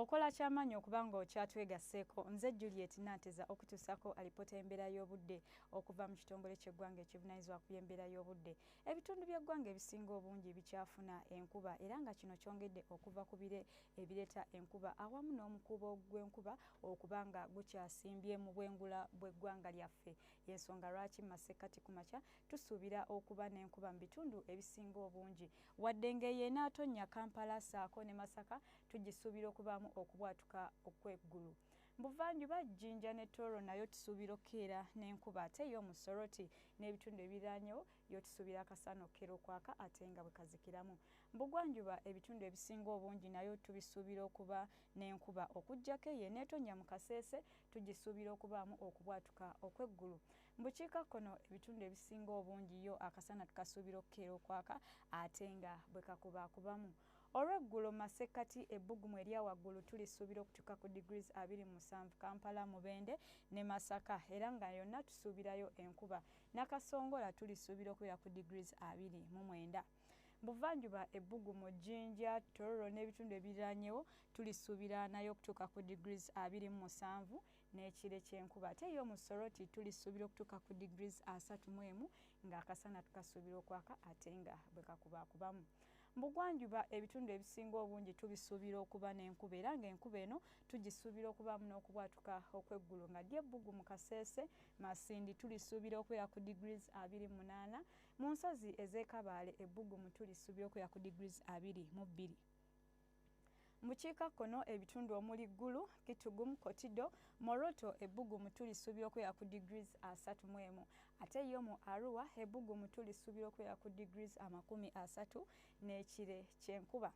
Okola kyamaanyi okuba nga okyatwegasseeko. Nze Juliet Nanteza okutuusaako alipoota y'embeera y'obudde okuva mu kitongole ky'eggwanga ekivunaanyizibwa ku by'embeera y'obudde. Ebitundu by'eggwanga ebisinga obungi bikyafuna enkuba era nga kino kyongedde okuva ku bire ebireeta enkuba awamu n'omukuubo gw'enkuba okuba nga gukyasimbye mu bwengula bw'eggwanga lyaffe. Y'ensonga lwaki mu masekkati ku makya tusuubira okuba n'enkuba mu bitundu ebisinga obungi. Wadde ng'eyo enaatonnya Kampala ssaako ne Masaka tugisuubira okubaamu okubwatuka okw'eggulu. Buvanjuba Jinja ne Toro nayo tusuubira okukeera n'enkuba, ate yo mu Soroti n'ebitundu ebiriraanyewo yo tusuubira akasana okukeera okwaka ate nga bwe kazikiramu. Bugwanjuba ebitundu ebisinga obungi nayo tubisuubira okuba n'enkuba, okuggyako eyo eneetonnya mu Kasese tugisuubira okubaamu okubwatuka okw'eggulu. Mu bukiikakkono ebitundu ebisinga obungi yo akasana tukasuubira okukeera okwaka ate nga bwe kakubaakubamu. Olw'eggulo mu masekkati ebbugumu erya waggulu tulisuubira okutuuka ku degrees 27 Kampala, Mubende ne Masaka era nga yonna tusuubirayo enkuba. Nakasongola tulisuubira okubeera ku degrees 29. Buvanjuba ebbugumu Jinja, Tororo n'ebitundu ebiriraanyewo tulisuubira nayo okutuuka ku degrees 27 n'ekire ky'enkuba. Ate yo mu Soroti tulisuubira okutuuka ku degrees 31 ng'akasana tukasuubira okwaka ate nga bwe kakubaakubamu. Bugwanjuba ebitundu ebisinga obungi tubisuubira okuba n'enkuba era ng'enkuba eno tugisuubira okubaamu n'okubwatuka okw'eggulu nga ddyo ebbugumu Kasese, Masindi tulisuubira okubeera ku degrees 28. Mu nsozi ez'e Kabaale ebbugumu tulisuubira okubeera ku degrees 22. Mu bukiikakkono ebitundu omuli Ggulu, Kitgum, Kotido, Moroto ebbugumu tulisuubira okubeera ku degrees 31. Ate yo mu Arua ebbugumu tulisuubira okubeera ku degrees 30 n'ekire ky'enkuba.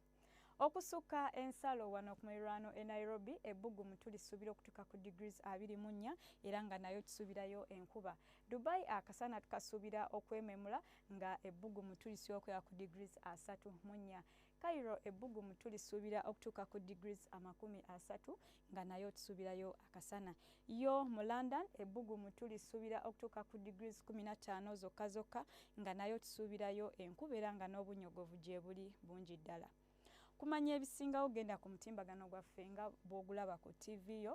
Okusukka ensalo wano ku muliraano e Nairobi ebbugumu tulisuubira okutuuka ku degrees 24 era nga nayo tusuubirayo enkuba. Dubai akasana tukasuubira okwememula nga ebbugumu tulisuubira okubeera ku degrees 34. Cairo ebbugumu tulisuubira okutuuka ku degrees 30 nga nayo tusuubirayo akasana. Yo mu London ebbugumu tulisuubira okutuuka ku degrees 15 zokka zokka nga nayo tusuubirayo enkuba era nga n'obunyogovu gye buli bungi ddala. Kumanya ebisingawo genda ku mutimbagano gwaffe nga bw'ogulaba ku TV yo.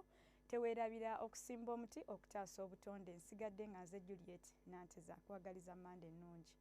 Teweerabira okusimba omuti okutaasa obutonde. Nsigadde nga nze Juliet Nanteza, nkwagaliza Mmande ennungi.